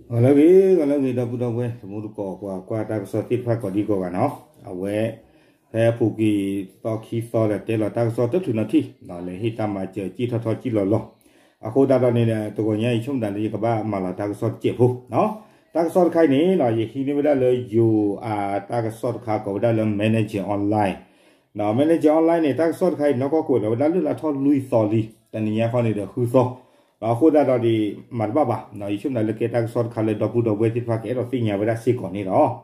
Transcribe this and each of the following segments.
ဂီၤလၢအဂ့ၤ ဂီၤလၢအဂ့ၤ ဒီပုၢ်ဒီဝဲၢ် တံၤသကိး ပှၤကွၢ်တၢ်ကစီၣ်သ့ၣ်တဖၣ်ကိးဒံကိးဂၤနီၤ, အဝဲ ဖဲအပူၤကွံာ်သီခံသီဒီး တဲလီၤတၢ်ကစီၣ်တချုးနီတထံၣ် လဲၤဟ့ၣ်တၢ်မၤစၢၤ ကံၣ်ထီၣ်ထီကံၣ်လီၤလီၤ. အဃိသတးဒီးန့ၣ်ဒီး တဂီၤညါအံၤ ယဆိကမိၣ်သးလၢယကဘၣ်မၤလီၤတၢ်ကစီၣ်တစဲးဖိနီၤ. တၢ်ကစီၣ်တခါအံၤန့ၣ် ယဟံးန့ၢ်ဝဲဒၣ်လၢယိၤအတၢ်ကစီၣ်တခါ ကိးဝဲဒၣ်လၢ Manager Online နီၤ. Manager Online န့ၣ် တၢ်ကစီၣ်တခါအံၤ နီၢ်ကီၢ်ကွဲးလီၤဝဲဒၣ်လၢလါထီၣ်လွံၢ်သီလံ, တနံၤညါခီန့ၣ်ဒီးဃုသီ. အဃိသတးဒီးဒ်မၤတဘၣ်ဘၣ်နီၤ, ယဆိကမိၣ်သးလၢကဲတၢ်ကစီၣ်တခါလၢဒီပုၢ်ဒီဝဲၢ်သ့ၣ်တဖၣ်ကအဲၣ်ဒိးသ့ၣ်ညါဝဲဒၣ်စ့ၢ်ကီးန့ၣ်လီၤ.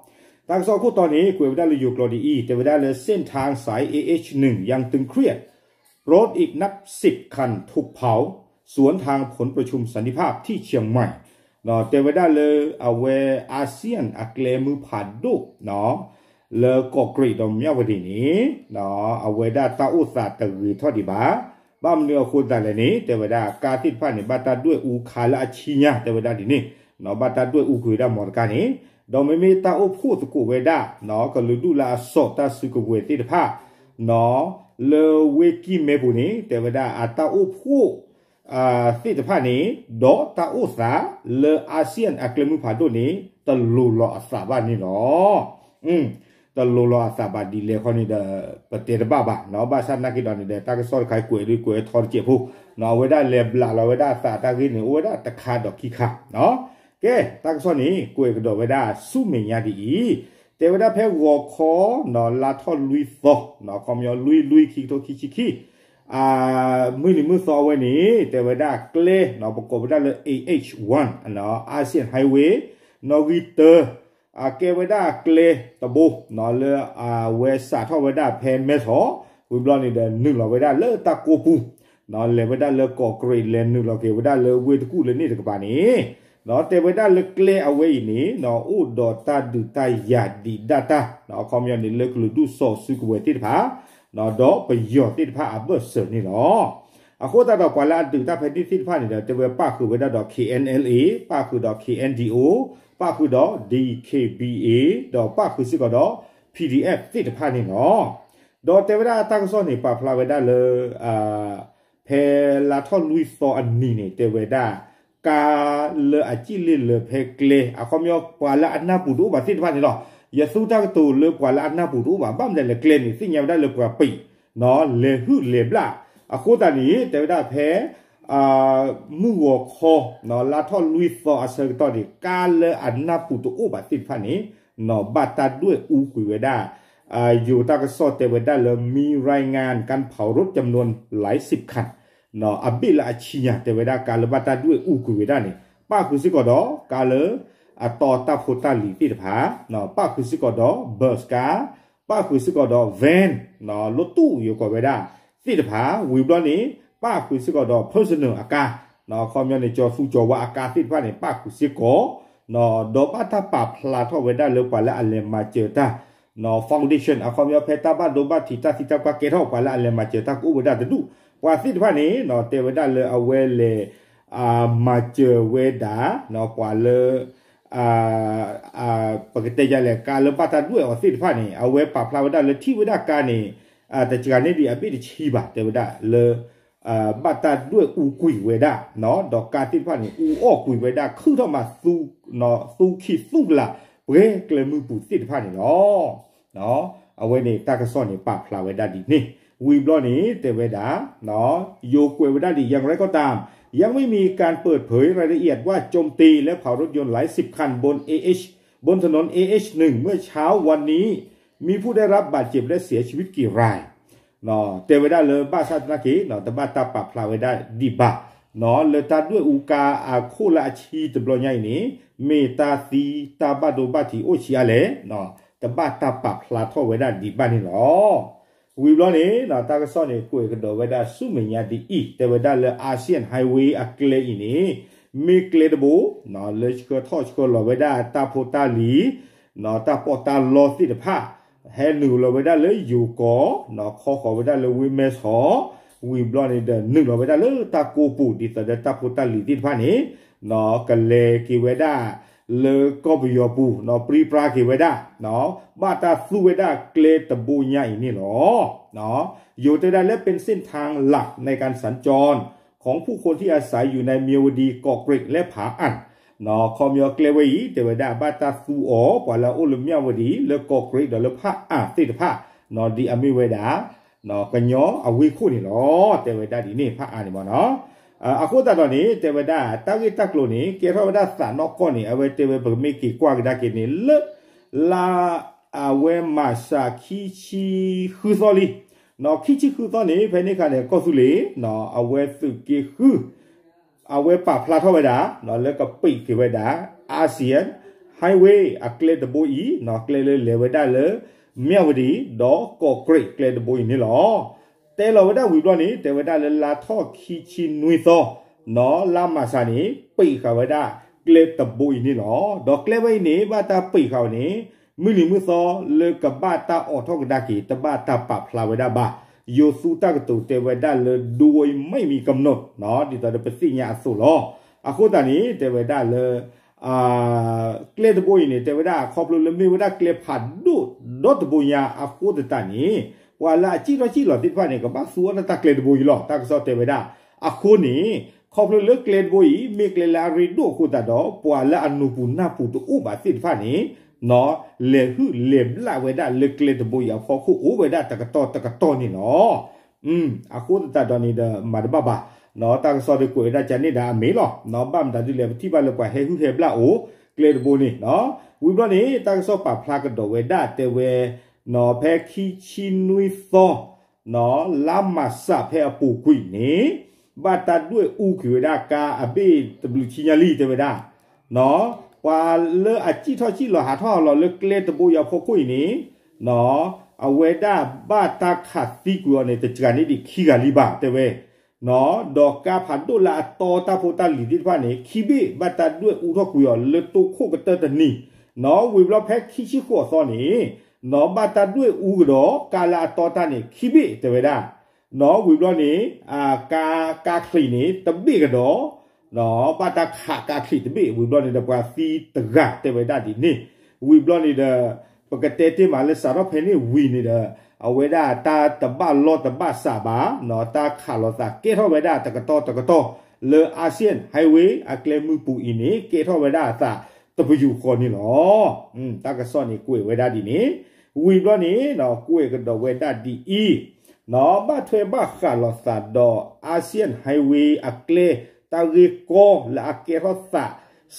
တၢ်ကစီၣ်ခိၣ်တီန့ၣ် ကွဲးဝဲဒၣ်လၢယိၤကျိာ်ဒ်အံၤ, တဲဝဲဒၣ်လၢ เส้นทางสาย เอเอชหนึ่ง ยังตึงเครียด รถอีกนับสิบคันถูกเผา สวนทางผลประชุมสันติภาพที่เชียงใหม่ တဲဝဲဒၣ်လၢအဝဲ อาเซียน အကျဲမုၢ်ဖးဒိၣ်နီၤ လၢကီးကြံးဒီးမၠၣ်ဝတံၤန့ၣ် အဝဲဒၣ်တၢ်အိၣ်သးတဂ့ၤထီၣ်ဒံးဘၣ်. ဘၣ်မနုၤအဃိသတးလဲၣ်န့ၣ် တဲဝဲဒၣ်ကါသ့ၣ်တဖၣ်န့ၣ် ဘၣ်တၢ်ဒွဲၣ်အူခးလၢအဆံညါ တဲဝဲဒၣ်ဒ်န့ၣ်, ဘၣ်တၢ်ဒွဲၣ်အူကွံာ်ဝဲဒၣ်မီတကါန့ၣ်, ဒီးမ့မ့ၢ်တၢ်အိၣ်ဖှိၣ်သကိးဝဲဒၣ် ကလုာ်ဒူၣ်လၢအစိာ်တၢ်စုကဝဲၤသ့ၣ်တဖၣ် လၢဝ့ၢ်ကံၢ်မဲပူၤန့ၣ် တဲဝဲဒၣ်အတၢ်အိၣ်ဖှိၣ် သ့ၣ်တဖၣ်န့ၣ် ဒီးတၢ်အိၣ်သးလၢ อาเซียน အကျဲမုၢ်ဖးဒိၣ်န့ၣ် တလိၤလီၤအသးဘၣ်န့ၣ်လီၤ. တလိၤလီၤအသးဘၣ်ဒ်လဲၣ်ခီန့ၣ်ဒီး ပတဲတဘၣ်ဘၣ်နီၤ, ဘၣ်ဆၣ်သနာ်က့ဒီးန့ၣ်ဒီး တၢ်ကစီၣ်တခါအံၤကွဲးဒ်ကွဲးထီတစဲးဖိနီၤ, အဝဲဒၣ်လဲၤဘျးလီၤဝဲဒၣ်အသးတၢ်ဂ့ၢ်န့ၣ် အိၣ်ဝဲဒၣ်တခါဒီးခံခါနီၤ. ကဲ တၢ်ကစီၣ်န့ၣ် ကွဲးကဒီးဝဲဒၣ်ဆူမဲာ်ညါဒ်အံၤ, တဲဝဲဒၣ်ဖဲဂီၤခီနီၤ လါထီၣ်လွံၢ်သီနီၤ ခီပညီလွံၢ်လွံၢ်ခံကထိခံဆံခံ မုၢ်နံၤမုၢ်သီအဝဲန့ၣ် တဲဝဲဒၣ်ကျဲနီၤ ပကိးဝဲဒၣ်လၢ เอเอชวัน နီၤ อาเซียนไฮเวย์ နီၣ်ဂံၢ်တၢ အကဲဝဲဒၣ်ကျဲတဘိနီၤ လၢအဝဲစးထီၣ်ဝဲဒၣ်ဖဲမဲထီၣ် ဝံၤဘျီန့ၣ်ဒီး နုာ်လီၤဝဲဒၣ်လၢတၢ်ကိးပူၤနီၤ လဲၤဝဲဒၣ်လၢကီးကြံး လဲၤနုာ်လီၤက့ၤဝဲဒၣ်လၢဝ့ၢ်တကူၣ်လၢန့ၣ်တကပၤန့ၣ် တဲဝဲဒၣ်လၢကျဲအဝဲအံၤန့ၣ်နီၤ အိၣ်ဒီးတၢ်ဒုးတၢ်ယၤဒံးဒၣ်တၢ်နီၤ အခီပညီန့ၣ် လၢကလုာ်ဒူၣ်စီၤစုကဝဲၤသ့ၣ်တဖၣ်နီၤ ဒီးပယီၤသ့ၣ်တဖၣ်အဘၢၣ်စၢၤန့ၣ်လီၤ. အဃိသတးဒီးပှၤလၢအဒုးတၢ်ဖဲန့ၣ်သ့ၣ်တဖၣ်န့ၣ်ဒီး တဲဝဲပၣ်ဃုာ်ဝဲဒၣ်ဒီး KNLA, ပၣ်ဃုာ်ဒီး KNDO, ပၣ်ဃုာ်ဒီး DKBA ဒီးပၣ်ဃုာ်စ့ၢ်ကီးဒီး PDF သ့ၣ်တဖၣ်န့ၣ်လီၤ. ဒီးတဲဝဲဒၣ်တၢ်ကစီၣ်န့ၣ် ပာ်ဖျါဝဲဒၣ်လၢ ဖဲလါထီၣ်လွံၢ်သီအနံၤန့ၣ် တဲဝဲဒၣ် ကါလၢအစံၣ်လ့ၣ်လၢဖဲကျဲ အခီပညီပှၤလၢအနၢ်ပူၤတအိၣ်ဘၣ်သ့ၣ်တဖၣ်န့ၣ်လီၤ. ယသူတၢ်ကတိၤလၢပှၤလၢအနၢ်ပူၤတအိၣ်ဘၣ် ဘၣ်မနုၤလဲၣ်ကျဲန့ၣ် သ့ၣ်ညါဝဲဒၣ်လၢပှၤပံာ် လဲၤဟုၣ်လဲၤဘျၣ် အဃိသတးန့ၣ် တဲဝဲဒၣ်ဖဲ မုၢ်ဂီၤခီ လါထီၣ်လွံၢ်သီအဆၢကတီၢ်န့ၣ် ကါလၢအနၢ်ပူၤတအိၣ်ဘၣ်သ့ၣ်တဖၣ်န့ၣ် ဘၣ်တၢ်ဒွဲၣ်အူကွံာ်ဝဲဒၣ် ယိၤတၢ်ကစီၣ်တဲဝဲဒၣ်လၢ มีรายงานการเผารถจำนวนหลายสิบคัน အဘ့ၣ်လၢအဆံညါ တဲဝဲဒၣ်ကါလၢဘၣ်တၢ်ဒွဲၣ်အူကွံာ်ဝဲဒၣ်န့ၣ် ပၣ်ဃုာ်စ့ၢ်ကီးဒီး ကါလၢ အတီတၢ်ဖိတၢ်လံၤသ့ၣ်တဖၣ် ပၣ်ဃုာ်စ့ၢ်ကီးဒီး bus ကါ ပၣ်ဃုာ်စ့ၢ်ကီးဒီး van လၢတူၣ်ယိၤကီးဝဲဒၣ်သ့ၣ်တဖၣ် ဝံၤဘျီန့ၣ် ပၣ်ဃုာ်စ့ၢ်ကီးဒီး personal အကါ အခီပညီန့ၣ် ကၠီၤသူကၠီၤဝါအကါသ့ၣ်တဖၣ်န့ၣ် ပၣ်ဃုာ်စ့ၢ်ကီး ဒီးဘၣ်တၢ်ပာ်ဖျါထီၣ်ဝဲဒၣ်လၢပှၤလၢအလဲၤမၤစၢၤတၢ် foundation အခီပညီဖဲတၢ်ဘၣ်ဒိဘၣ်ထံးတၢ်သံတၢ်ပှၢ်ကဲထီၣ် ပှၤလၢအလဲၤမၤစၢၤတၢ်ကအိၣ်ဝဲဒၣ်တဒူၣ် ပှၤသ့ၣ်တဖၣ်န့ၣ် တဲဝဲဒၣ်လၢအဝဲလဲၤ မၤစၢၤဝဲဒၣ် ပှၤလၢ ပကတဲယၤလဲၣ် ကါလၢဘၣ်တၢ်ဒွဲၣ်အီၤသ့ၣ်တဖၣ်န့ၣ် အဝဲပာ်ဖျါဝဲဒၣ်လၢထံၣ်ဝဲဒၣ်ကါန့ၣ် တစှၤန့ၢ်ဒံးအဘ့ၣ်တဆံဘၣ် တဲဝဲဒၣ်လၢ ဘၣ်တၢ်ဒွဲၣ်အူကွံာ်ဝဲဒၣ် ဒီးကါသ့ၣ်တဖၣ်န့ၣ် အူအီၣ်ကွံာ်ဝဲဒၣ် ခုၣ်ထီၣ်မး သူခံသူကလး ပှဲၤကျဲမုၢ်ပူၤသ့ၣ်တဖၣ်န့ၣ်လီၤ. အဝဲန့ၣ်တၢ်ကစီၣ်န့ၣ် ပာ်ဖျါဝဲဒၣ်ဒ်န့ၣ် ဝံၤဘျီန့ၣ် တဲဝဲဒၣ် ယိၤကွဲးဝဲဒၣ်ဒ် อย่างไรก็ตาม ยังไม่มีการเปิดเผยรายละเอียดว่าโจมตีและเผารถยนต์หลายสิบคันบน เอเอช บนถนน เอเอชหนึ่ง เมื่อเช้าวันนี้ มีผู้ได้รับบาดเจ็บและเสียชีวิตกี่ราย တဲဝဲဒၣ်လၢဘၣ်ဆၣ်သနာ်က့ တဘၣ်တၢ်ပာ်ဖျါဝဲဒၣ်ဒံးဘၣ် လၢတၢ်ဒွဲၣ်အူကါအခိၣ်လၢအဆံတဘျီညါအံၤန့ၣ် မ့ၢ်တၢ်သံတၢ်ဘၣ်ဒိဘၣ်ထံးအိၣ်ဆံးအါလဲၣ် တဘၣ်တၢ်ပာ်ဖျါထီၣ်ဝဲဒၣ်ဒံးဘၣ်န့ၣ်လီၤ. ဝံၤဘျီန့ၣ် တၢ်ကစီၣ်န့ၣ် ကွဲးကဒီးဝဲဒၣ်ဆူမဲာ်ညါဒ်အံၤ တဲဝဲဒၣ်လၢ Asian Highway အကျဲအံၤန့ၣ် မ့ၢ်ကျဲတဘိ လၢဆှၢထီၣ်ဆှၢလီၤဝဲဒၣ်တၢ်ဖိတၢ်လံၤ တၢ်ပီးတၢ်လီသ့ၣ်တဖၣ် ဟဲနုာ်လီၤဝဲဒၣ်လၢယိၤကီး ခီဃီၤဝဲဒၣ်လၢဝ့ၢ်မဲဆီး ဝံၤဘျီန့ၣ်ဒီး နုာ်လီၤဝဲဒၣ်လၢတၢ်ကိးပူၤ ဒ်သိးဒီးတၢ်ဖိတၢ်လံၤသ့ၣ်တဖၣ်န့ၣ် ကလဲၤက့ၤဝဲဒၣ် လၢကီၢ်ပယီၤပူၤ ပြံပြါက့ၤဝဲဒၣ် ဘၣ်တၢ်သူဝဲဒၣ်ကျဲတဘိညါအံၤန့ၣ်လီၤ. ယိၤတဲဝဲဒၣ်လၢ เป็นเส้นทางหลักในการสัญจรของผู้คนที่อาศัยอยู่ในเมียวดี เกาะเกร็ด และผาอ่าน ခီပညီကျဲဝဲအံၤ တဲဝဲဒၣ်ဘၣ်တၢ်သူအီၤ ပှၤလၢအအိၣ်လၢမၠၣ်ဝတံၤ လၢကီးကြံးဒီးလၢဖၣ်အၣ်သ့ၣ်တဖၣ် ဒ်အမ့ၢ်ဝဲဒၣ် ကညီအဝ့ၢ်ခိၣ်န့ၣ်လီၤ. တဲဝဲဒၣ်ဒ်န့ၣ် ဖၣ်အၣ်န့ၣ်မ့ၢ်နီၤ. အဃိသတးဒီးန့ၣ် တဲဝဲဒၣ် တၢ်ဂ့ၢ်တၢ်ကျိၤန့ၣ် ကဲထီၣ်ဝဲဒၣ်သးနီၢ်ကီၢ်န့ၣ် အဝဲတဲဝဲပကမ့ၢ်က့ၤကွၢ်ကဒါက့ၤန့ၣ် လၢ လါ အဝဲမၤစးခံဆံဃုသီလံ. ခံဆံဃုသီန့ၣ် ဖဲန့ၣ်အခါန့ၣ် ကီၢ်သူလ့ၤ အဝဲသုးက့ဃု အဝဲပာ်ဖျါထီၣ်ဝဲဒၣ် လၢကပံာ်က့ၤဝဲဒၣ် ASEAN Highway အကျဲတဘိအံၤ ကျဲလၢလဲၤဝဲဒၣ်လၢ မၠၣ်ဝတံၤ ဒီးကီးကြံးကျဲတဘိအံၤန့ၣ်လီၤ. တဲလီၤဝဲဒၣ်ဝံၤဘျီန့ၣ် တဲဝဲဒၣ်လၢလါထီၣ်ခံဆံနွံသီ လါမၤစးန့ၣ် ပံာ်ဃာ်ဝဲဒၣ်ကျဲတဘိအံၤန့ၣ်လီၤ. ဒီးကျဲဝဲအံၤန့ၣ် ဘၣ်တၢ်ပံာ်ဃာ်ဝဲန့ၣ် မုၢ်နံၤမုၢ်သီလၢကဘၣ်တၢ်အိးထီၣ်ကဒါက့ၤ တဘၣ်တၢ်ပာ်ဖျါဝဲဒၣ်ဘၣ်. ယိၤသူတၢ်ကတိၤတဲဝဲဒၣ်လၢ ဒိအံၤမ့ၢ်မံၤကမျိး ဒ်သိးဒီးပသ့ၣ်ညါအသိးလီၤ. အဃိသတးန့ၣ် တဲဝဲဒၣ်လၢ ကျဲတဘိအံၤန့ၣ် တဲဝဲဒၣ်ခီဖျိလၢမ့ၢ်ဝဲဒၣ်ကျဲဖးဒိၣ်ဒီတဘိညါအဃိသတးန့ၣ် ပှၤလၢအစံၣ်ထီၣ်စံၣ်လီၤသ့ၣ်တဖၣ်န့ၣ် ကဘၣ်သူအီၤတၢ်ကျဲတဘိအံၤလီၤ. တၢ်ကစီၣ်တဲဝဲဒၣ် အဃိန့ၣ် ခီဖျိလၢကျဲတဘိအံၤ မ့ၢ်ကျဲလၢအရ့ဒိၣ်အဃိသတးဒီး ပှၤလၢအနူၤပူၤနၢ်ပူၤတအိၣ်ဘၣ်သ့ၣ်တဖၣ်န့ၣ် လဲၤဟုၣ်လဲၤဘျၣ်ဝဲဒၣ်လၢကျဲတဘိအံၤအဖီခိၣ်အိၣ်ဝဲဒၣ်တကတီၢ်တကတီၢ်န့ၣ်လီၤ. အဃိသတးဒီးန့ၣ်ဒီး မၤတဘၣ်ဘၣ် တၢ်ကစီၣ်ဒီးကွဲးဝဲဒၣ်ကန့ၣ်ဒီးအမ့ၢ်လီၤ. ဘၣ်မတၤဒ်လဲၣ် ပထံၣ်ဘၣ်လၢပှၤဟဲဟုၣ်ဟဲဘျၣ်အိၣ် ကျဲတဘိန့ၣ် ဝံၤဘျီန့ၣ် တၢ်ကစီၣ်ပာ်ဖျါကဒီးဝဲဒၣ်တဲဝဲ ဖဲခံဆံနွံသီ လါမၤစးဖဲအပူၤကွံာ်န့ၣ် ဘၣ်တၢ်ဒွဲၣ်အူကွံာ်ဝဲဒၣ်ကါအဘ့ၣ်တဘျုးဆံညါလံ တဲဝဲဒၣ် ပှၤလၢအစံၣ်ထီၣ်စံၣ်လီၤဟးထီၣ်ဟးလီၤလၢကျဲတဘိအံၤအဖီခိၣ်အံၤန့ၣ် အဝဲဒၣ်ဘၣ်တၢ်ခးသံကွံာ်အီၤန့ၣ် တစှၤန့ၢ်ဒံးခံဂၤလံဘၣ် တဲဝဲ ဒီးကါဖးဒိၣ်လၢအတီတၢ်ဖိတၢ်လံၤသ့ၣ်တဖၣ်န့ၣ် ခံဘ့ၣ် ဘၣ်တၢ်ဒွဲၣ်အူထီၣ်ကွံာ်အီၤလၢတိခိၣ်ကတၢၢ်တနံၤ ဝံၤဘျီဖဲခံဆံဃိးသီန့ၣ် ဘၣ်တၢ်ဒွဲၣ်အူကဒီးကါလၢအတီတၢ်န့ၣ် ခံဘ့ၣ် တဲဝဲဒၣ် ဝံၤဘျီန့ၣ် ကါချံးန့ၣ် တဘ့ၣ်ကဒီး ဘၣ်တၢ်ခးကါချံးတဘ့ၣ် ဝံၤဘျီန့ၣ်ဒီးပှၤသံတဂၤ တဲဝဲဒၣ်ဒ်န့ၣ် ဝံၤဘျီန့ၣ်ဒီး ပကတဲတ့ၢ်မးလၢစးထီၣ်ဖဲန့ၣ်ဝံၤန့ၣ်ဒီး အဝဲဒၣ်တၢ်တဘၣ်လီၢ်တဘၣ်စးဘၣ် တၢ်ခးလိာ်သးကဲထီၣ်ဝဲဒၣ်တကတီၢ်တကတီၢ် လၢ ASEAN Highway အကျဲမုၢ်ပူၤအံၤန့ၣ် ကဲထီၣ်ဝဲဒၣ်အသးတပယူာ်ဃီန့ၣ်လီၤ. တၢ်ကစီၣ်န့ၣ်ကွဲးဝဲဒၣ်ဒ်န့ၣ် ဝံၤဘျီန့ၣ် ကွဲးကဒီးဝဲဒၣ်ဒ်အံၤ ဘၣ်ထွဲဘၣ်ဃးလိာ်သးဒီး ASEAN Highway အကျဲ တၢ်ဂ့ၢ်ကီလၢအကဲထီၣ်သး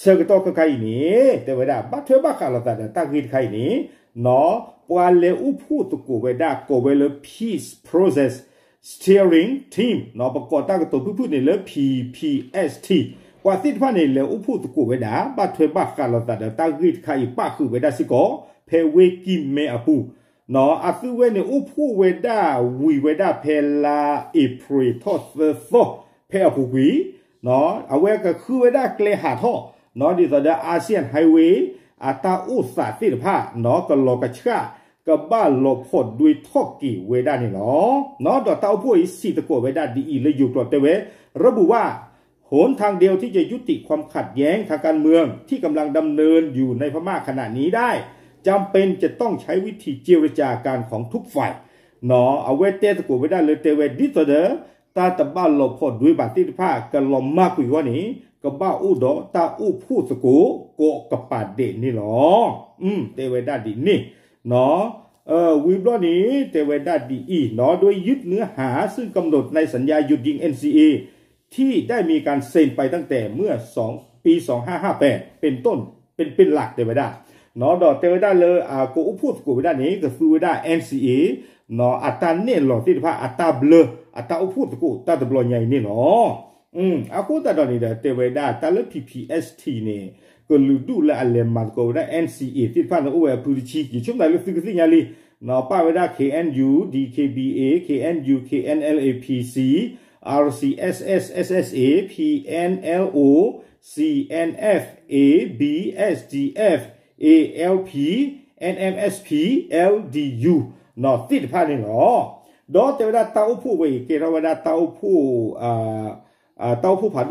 ဆၢကတီၢ်ခဲခါအံၤန့ၣ် တဲဝဲဒၣ် ဘၣ်ထွဲဘၣ်ဃးလိာ်သးဒီးတၢ်ဂ့ၢ်တခါအံၤန့ၣ် ပှၤလဲၤအိၣ်ဖှိၣ်သကိးဝဲဒၣ် ကိးဝဲလၢ Peace Process Steering Team ပကိးတၢ်ကတိၤဖုၣ်ဖုၣ်န့ၣ်လၢ P P S T ပှၤသ့ၣ်တဖၣ်န့ၣ် လဲၤအိၣ်ဖှိၣ်သကိးဝဲဒၣ် ဘၣ်ထွဲဘၣ်ဃးလိာ်သးဒီးတၢ်ဂ့ၢ်တခါအံၤ ပၣ်ဃုာ်ဝဲဒၣ်စ့ၢ်ကီး ဖဲဝ့ၢ်ကံၢ်မဲအပူၤ အသုဝဲန့ၣ်အိၣ်ဖှိၣ်ဝဲဒၣ်ဝံၤဝဲဒၣ်ဖဲလါ April ထီၣ်သၢသီ ဖဲအပူၤကွံာ် အဝဲကဃုဝဲဒၣ်ကျဲဟးထီၣ် ဒ်သိးဒီး ASEAN Highway အတၢ်အိၣ်သးသ့ၣ်တဖၣ် ကလီၤကဆှၣ် ကဘၣ်လီၤဖီၣ်ဒွဲထီၣ်က့ၤဝဲဒၣ်န့ၣ်လီၤ. ဒီးတၢ်အိၣ်ဖှိၣ်အံၤစံးသကိးဝဲဒၣ်ဒ်အံၤ လၢယိၤကျိာ်တဲဝဲ ระบุว่า หนทางเดียวที่จะยุติความขัดแย้งทางการเมืองที่กำลังดำเนินอยู่ในพม่าขณะนี้ได้ จำเป็นจะต้องใช้วิธีเจรจาการของทุกฝ่าย အဝဲတဲသကိးဝဲဒၣ်လၢတဲဝဲ ဒ်သိးဒီး တၢ်တဘၣ်လီၤဖီၣ်ဒွဲဘၣ်သ့ၣ်တဖၣ် ကလီၤမၢ်ကွံာ်အဂီၢ်န့ၣ် ကဘၣ်အိၣ်ဒီးတၢ်အိၣ်ဖှိၣ်သကိးကိးကပၤဒဲးန့ၣ်လီၤ. တဲဝဲဒၣ်ဒ်န့ၣ် ဝံၤဘျီန့ၣ် တဲဝဲဒၣ်ဒ်အံၤ โดยยึดเนื้อหาซึ่งกำหนดในสัญญาหยุดยิง เอ็นซีเอ ที่ได้มีการเซ็นไปตั้งแต่เมื่อสอง ปีสองห้าห้าแปด เป็นต้น เป็น เป็นหลัก တဲဝဲဒၣ် ဒီးတဲဝဲဒၣ်လၢ ကအိၣ်ဖှိၣ်သကိးဝဲဒၣ်န့ၣ် ကသူဝဲဒၣ် NCA အတၢ်နဲၣ်လီၤသ့ၣ်တဖၣ် အတၢ်ဘျၢ အတၢ်အိၣ်ဖှိၣ်သကိးတၢ်တဘျီညါအံၤန့ၣ်လီၤ. အဃိသတးဒီးန့ၣ်ဒီး တဲဝဲဒၣ်တၢ်လၢ P P S T န့ၣ် ကလုာ်ဒူၣ်လၢအလဲၤမၤသကိးဝဲဒၣ် NCA သ့ၣ်တဖၣ်န့ၣ် အိၣ်ဝဲအဖုတဆံ ယဆိကမိၣ်လၢသုကသ့ၣ်ညါလံ ပာ်ဝဲဒၣ် K N U D K B A K N U K N L A P C R C S S S S A P N L O C N F A B S D F A L P N M S P L D U သ့ၣ်တဖၣ်န့ၣ်လီၤ. ဒီးတဲဝဲဒၣ်တၢ်အိၣ်ဖှိၣ်ဝဲအံၤ ကဲထီၣ်ဝဲဒၣ်တၢ်အိၣ်ဖှိၣ် တၢ်အိၣ်ဖှိၣ်ဖးဒိၣ်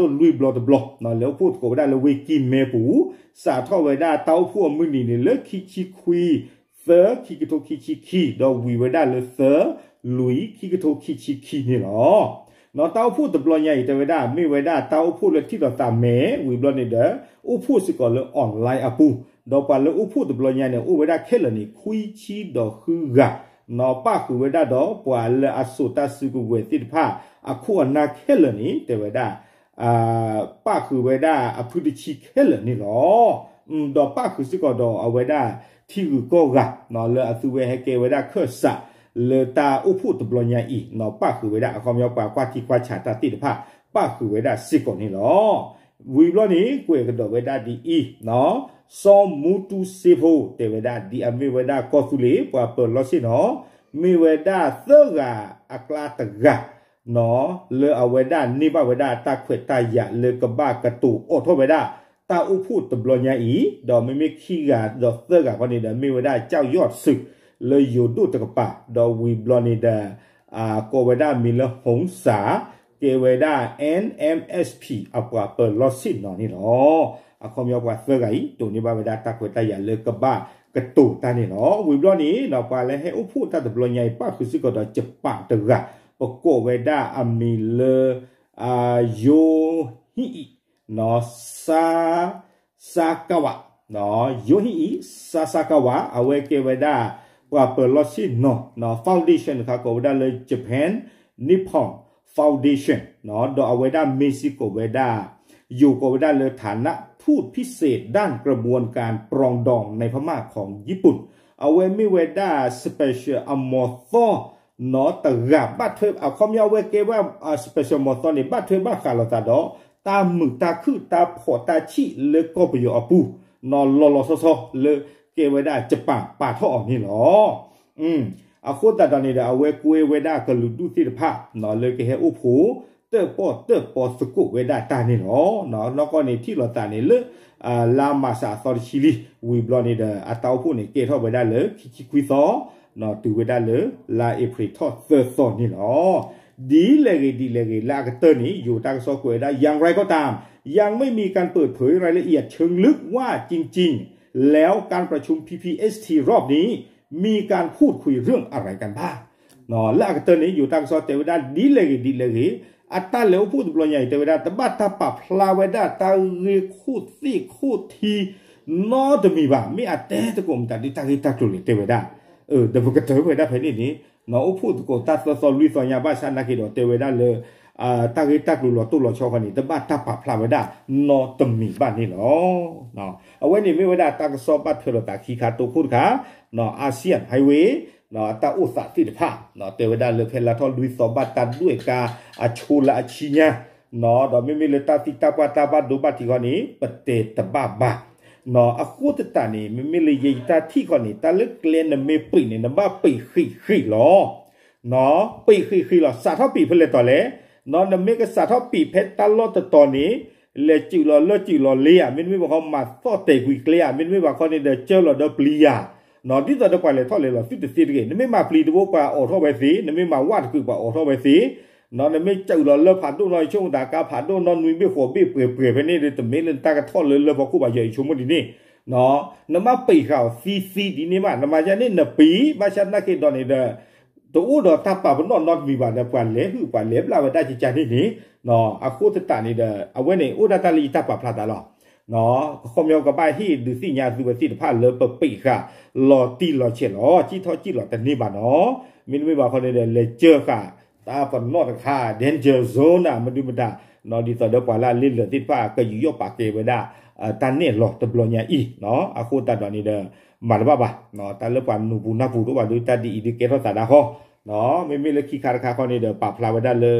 လွံၢ်ဘျီတဘျီ လဲၤအိၣ်ဖှိၣ်သကိးဝဲဒၣ်လၢဝ့ၢ်ကံၢ်မဲပူၤ စးထီၣ်ဝဲဒၣ်တၢ်အိၣ်ဖှိၣ်အမုၢ်နံၤန့ၣ် လၢခံဆံခွံ သၢ ခံကထိခံဆံခံ ဒီးဝံၤဝဲဒၣ်လၢသၢ လွံၢ် ခံကထိခံဆံခံန့ၣ်လီၤ. နီၢ် တၢ်အိၣ်ဖှိၣ်တဘျီညါအံၤ တဲဝဲဒၣ် မ့ၢ်ဝဲဒၣ်တၢ်အိၣ်ဖှိၣ်လၢထံၣ်လိာ်သးမဲာ် ဝံၤဘျီန့ၣ်ဒီး အိၣ်ဖှိၣ်စ့ၢ်ကီးလၢ online အပူၤ, ဒီးပှၤလၢအိၣ်ဖှိၣ်တဘျီညါန့ၣ် အိၣ်ဝဲဒၣ်ခဲလၢာ်န့ၣ် ခွံဆံဒီးဃုဂၤ, နီၢ် ပၣ်ဃုာ်ဝဲဒၣ်ဒီးပှၤလၢအစိာ်တၢ်စုကဝဲၤသ့ၣ်တဖၣ် အခိၣ်အနၢ်ခဲလၢာ်န့ၣ် တဲဝဲဒၣ် ပၣ်ဃုာ်ဝဲဒၣ်အဖုတဆံခဲလၢာ်န့ၣ်လီၤ. ဒီးပၣ်ဃုာ်စ့ၢ်ကီးဒီးအဝဲဒၣ်ထံဂုၤကီၢ်ဂၤ နီၢ် လၢအသုဝဲဟဲကဲဝဲဒၣ်ခၢၣ်စး လၢတၢ်အိၣ်ဖှိၣ်တဘျီညါအံၤ နီၢ် ပၣ်ဃုာ်ဝဲဒၣ် အခီပညီပှၤကွၢ်ထံကွၢ်ဆးတၢ်သ့ၣ်တဖၣ် ပၣ်ဃုာ်ဝဲဒၣ်စ့ၢ်ကီးန့ၣ်လီၤ. ဝံၤဘျီန့ၣ် ကွဲးကဒီးဝဲဒၣ်ဒ်အံၤ, နီၢ် စီၤမူတူစ့ဖိ တဲဝဲဒၣ် ဒ်အမ့ၢ်ဝဲဒၣ်ကီၢ်သူလ့ၤ ပှၤပၢၤလီၢ်ဆ့ၣ်နီၤ မ့ၢ်ဝဲဒၣ်သၢဂၤအကျါတဂၤ နီၢ် လၢအဝဲဒၣ်န့ၢ်ဘၣ်ဝဲဒၣ်တၢ်ခွဲးတၢ်ယာ်လၢကဘၣ်ကတိၤအိးထီၣ်ဝဲဒၣ် တၢ်အိၣ်ဖှိၣ်တဘျီညါအံၤ, ဒီးမ့မ့ၢ်ခံဂၤဒီးသၢဂၤခီန့ၣ်ဒီး မ့ၢ်ဝဲဒၣ်ကၠီယီၢ်စုး လၢယိၤဒိၣ်တကပၤ, ဒီးဝံၤဘျီန့ၣ်ဒီး ကိးဝဲဒၣ်မံၤလၢ ဟုံစၢ် ကဲဝဲဒၣ် NMSP အပှၤပၢၤလီၢ်ဆ့ၣ်နီၤန့ၣ်လီၤ. အခီပညီပှၤသၢဂၤအံၤ ဒိးန့ၢ်ဘၣ်ဝဲဒၣ်တၢ်ခွဲးတၢ်ယာ်လၢကဘၣ်ကတိၤတၢ်န့ၣ်လီၤ. ဝံၤဘျီန့ၣ် ပှၤလၢဟဲအိၣ်ဖှိၣ်တၢ်တဘျီညါအံၤ ပၣ်ဃုာ်စ့ၢ်ကီးဒီး ယပၣ်တဂၤ, ပကိးဝဲဒၣ်အမံၤလၢ ယိဟံၣ်အံၤ နီၢ် စါကဝး, ယိဟံၣ်အံၤ စါစါကဝး အဝဲကဲဝဲဒၣ် ပှၤပၢၤလီၢ်ဆ့ၣ်နီၤ foundation တခါ ကိးဝဲဒၣ်လၢ Japan Nippon Foundation, ဒီးအဝဲဒၣ်မ့ၢ်စ့ၢ်ကီးဝဲဒၣ် ယိၤကိးဝဲဒၣ်လၢ ฐานะทูตพิเศษด้านกระบวนการปรองดองในพม่าของญี่ปุ่น အဝဲမ့ၢ်ဝဲဒၣ် special အမီၤသီ နီၢ် တဂၤဘၣ်ထွဲ အခီပညီအဝဲကဲဝဲ special မီၤသီန့ၣ် ဘၣ်ထွဲဘၣ်ဃးလိာ်သးဒီး တၢ်မုာ်တၢ်ခုၣ်တၢ်ဖှီၣ်တၢ်ဆံၣ်လၢကီၢ်ပယီၤအပူၤ နီၢ် လီၤလီၤဆီဆီလၢကဲဝဲဒၣ် ယပၣ် ပာ်ထီၣ်အီၤန့ၣ်လီၤ. အဃိသတးဒီးန့ၣ်ဒီး အဝဲကွဲဝဲဒၣ်ကလုာ်ဒူၣ်သ့ၣ်တဖၣ် နီၢ် လၢကဟဲအိၣ်ဖှိၣ် တၢၣ်ပီၣ်တၢၣ်ပီသကိးဝဲဒၣ်တၢ်န့ၣ်လီၤ. နီၢ် နီၢ်ကီၢ်န့ၣ်ထံၣ်လိာ်သးန့ၣ်လၢ လါမၢ်ၡးအသီတဆံလံ, ဝံၤဘျီန့ၣ်ဒီး အတၢ်အိၣ်ဖှိၣ်န့ၣ် ကဲထီၣ်ဝဲဒၣ်လၢခံဆံခွံသီ, နီၢ် တုၤဝဲဒၣ်လၢ လါအ့ဖြ့ၣ်ထီၣ်သၢသီန့ၣ်လီၤ. ဒ်လဲၣ်ဂ့ၤဒ်လဲၣ်ဂ့ၤ လၢအကတၢၢ်န့ၣ် ယိၤတၢ်ကစီၣ်ကွဲးဝဲဒၣ် อย่างไรก็ตาม ยังไม่มีการเปิดเผยรายละเอียดเชิงลึกว่าจริงๆ แล้วการประชุม พีพีเอสที รอบนี้ มีการพูดคุยเรื่องอะไรกันบ้าง နီၢ် လၢအကတၢၢ်န့ၣ် ယိၤတၢ်ကစီၣ်တဲဝဲဒၣ် ဒ်လဲၣ်ဂ့ၤဒ်လဲၣ်ဂ့ၤ အတၢ်လဲၤအိၣ်ဖှိၣ်တဘျီညါအံၤ တဲဝဲဒၣ် တဘၣ်တၢ်ပာ်ဖျါဝဲဒၣ်တၢ်ဂ့ၢ်ခိၣ်သ့ၣ်ခိၣ်ထံ နီတမံၤဘၣ်. မ့ၢ်အတဲသကိးမတၤဒ်တၢ်ဂ့ၢ်တၢ်ကျိၤန့ၣ် တဲဝဲဒၣ် ဒီးပကတၢၢ်ဝဲဒၣ်ဖဲန့ၣ်န့ၣ် နီၢ် အိၣ်ဖှိၣ်သကိးတၢ်သၢသီလွံၢ်သီညါ ဘၣ်ဆၣ်နာ်က့ၤဒီးတဲဝဲဒၣ်လၢ တၢ်ဂ့ၢ်တၢ်ကျိၤလီၤတိၢ်လီၤဆီဃီန့ၣ် တဘၣ်တၢ်ပာ်ဖျါဝဲဒၣ်နီတမံၤဘၣ်န့ၣ်လီၤ. အဝဲန့ၣ်မ့ၢ်ဝဲဒၣ်တၢ်ကစီၣ်ဘၣ်ထွဲလိာ်သးခံခါတိခိၣ်တခါ နီၢ် Asian Highway နီၢ် အတၢ်အိၣ်သးသ့ၣ်တဖၣ် နီၢ် တဲဝဲဒၣ်လၢဖဲလါထီၣ်လွံၢ်သီဘၣ်တၢ်ဒွဲၣ်ကါ အဆိလၢအဆံညါ နီၢ် ဒီးမ့မ့ၢ်လၢတၢ်သံတၢ်ပှၢ်တၢ်ဘၣ်ဒိဘၣ်ထံးဃီန့ၣ် ပတဲတဘၣ်ဘၣ် နီၢ် အဃိသတးန့ၣ် မ့မ့ၢ်လၢယဲယတၢ်ထံၣ်ဃီန့ၣ် တၢ်လၢကျဲနမ့ၢ်ပံာ်န့ၣ် နဘၣ်ပံာ်ဃံးဃံးလီၤ. နီၢ် ပံာ်ဃံးဃံးလီၤ စးထီၣ်ပံာ်ဖဲလဲၣ်တီၤလဲၣ် နီၢ် နမ့ၢ်ကစးထီၣ်ပံာ်ဖဲတၢ်လီၢ်တတီၤန့ၣ် လဲၤစုးလီၤလၢစုးလီၤလ့ဧါ မ့တမ့ၢ်ဘၣ်ခီမၤသီၣ်တဲာ်ကွံာ်ကျဲဧါ မ့တမ့ၢ်ဘၣ်ခီန့ၣ်ဒီး ကၢလီၤဒီးပျံၤဧါ နီၢ် ဒ်သိးဒီးပှၤလဲၤထီၣ်လဲၤလီၤသုတသ့တဂ့ၤ နမ့ၢ်မၤပျံၤတဘိပှၤအိးထီၣ်ဝဲသ့ နမ့ၢ်မၤဝၣ်တကုာ်ပှၤအိးထီၣ်ဝဲသ့ နီၢ် နမ့ၢ်စုးလီၤလၢဖးဒိၣ်နီၢ် ယဆိကမိၣ်သးကါဖးဒိၣ်နီၢ်နွံဘ့ၣ်ဃိးဘ့ၣ်ပှဲၤပှဲၤဖဲန့ၣ်ဒီး တမ့ၢ်လၢနတၢ်ကထီၣ်လၢလၢဖီခိၣ်ဘၣ် ယဲယဆိကမိၣ်ဒ်န့ၣ် နီၢ် နဘၣ်ပံာ်ဃာ်အီၤသံသံဒ်န့ၣ်မး နမၤယါန့ၣ်နပံာ် ဘၣ်ဆၣ်နာ်က့ၤဒီးန့ၣ်ဒီး တအိၣ်ဒီးတၢ်ပာ်ပနီၣ်နီတမံၤဘၣ်ဒီး ပှၤလဲၤဟုၣ်ပှၤလဲၤဘျၣ်ဝဲဒၣ်ကကန့ၣ်န့ၣ် နီၢ် အဃိသတးန့ၣ်ဒီး အဝဲန့ၣ်အိၣ်ဒၣ်တၢ်လၢယတၢ်ပာ်ဖျါသးလီၤ. နီၢ် အခီပညီကဘၣ်ဟ့ၣ်ဒုးသ့ၣ်ညါသုဝဲသ့ၣ်တဖၣ်လၢပပံာ်ဃာ်လီၤတံၢ်လီၤဆဲးလီၤ ကံၣ်ထီၣ်ကံၣ်လီၤတန့ၢ်ဘၣ်နီၢ် မ့တမ့ၢ်ဘၣ်ခီန့ၣ်ဒီး လဲၤကၢဃာ်တၢ်ပနီၣ်တခါ danger zone မဒုမတၤ နီၢ် ဒ်သိးဒီးပှၤလၢအလ့လၢာ်သ့ၣ်တဖၣ် ကယူးယီၣ်ပာ်ကဲဝဲဒၣ် တၢ်နဲၣ်လီၤတဘျီညါအံၤ နီၢ် အဃိသတးဒီးန့ၣ်ဒီး မၤတဘၣ်ဘၣ် တၢ်လၢပှၤနူၤပူၤနၢ်ပူၤတအိၣ်ဘၣ်ဒီး တၢ်ဒ်အံၤဒုးကဲထီၣ်သးဒၣ်ဃီ နီၢ် မ့မ့ၢ်လၢခံခါတခါခီန့ၣ်ဒီး ပာ်ဖျါဝဲဒၣ်လၢ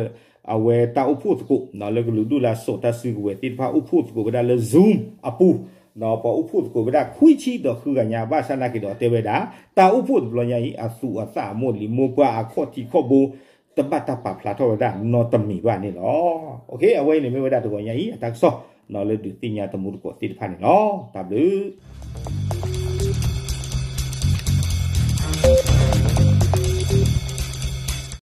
အဝဲတၢ်အိၣ်ဖှိၣ်သကိး နီၢ် လၢကလုာ်ဒူၣ်လၢအစိာ်တၢ်စုကဝဲၤသ့ၣ်တဖၣ်အိၣ်ဖှိၣ်သကိးဝဲဒၣ်လၢ Zoom အပူၤ နီၢ် ပှၤအိၣ်ဖှိၣ်သကိးဝဲဒၣ်ခွံဆံဒီးဃုဂၤညါ ဘၣ်ဆၣ်နာ်က့ၤဒီးတဲဝဲဒၣ် တၢ်အိၣ်ဖှိၣ်တဘျီညါအံၤ အသူးအသၣ်အမိၢ်လံၤမိၢ်ပှၢ်အခီၣ်ထံးခီၣ်ဘိ တဘၣ်တၢ်ပာ်ဖျါထီၣ်ဝဲဒၣ်နီတမံၤဘၣ်န့ၣ်လီၤ. အဝဲအံၤန့ၣ်မ့ၢ်ဝဲဒၣ်တဂီၤညါအံၤ အတၢ်ကစီၣ် နီၢ် လၢဒုးသ့ၣ်ညါတမူတကိးသ့ၣ်တဖၣ်န့ၣ်လီၤ. တၢ်ဘျုး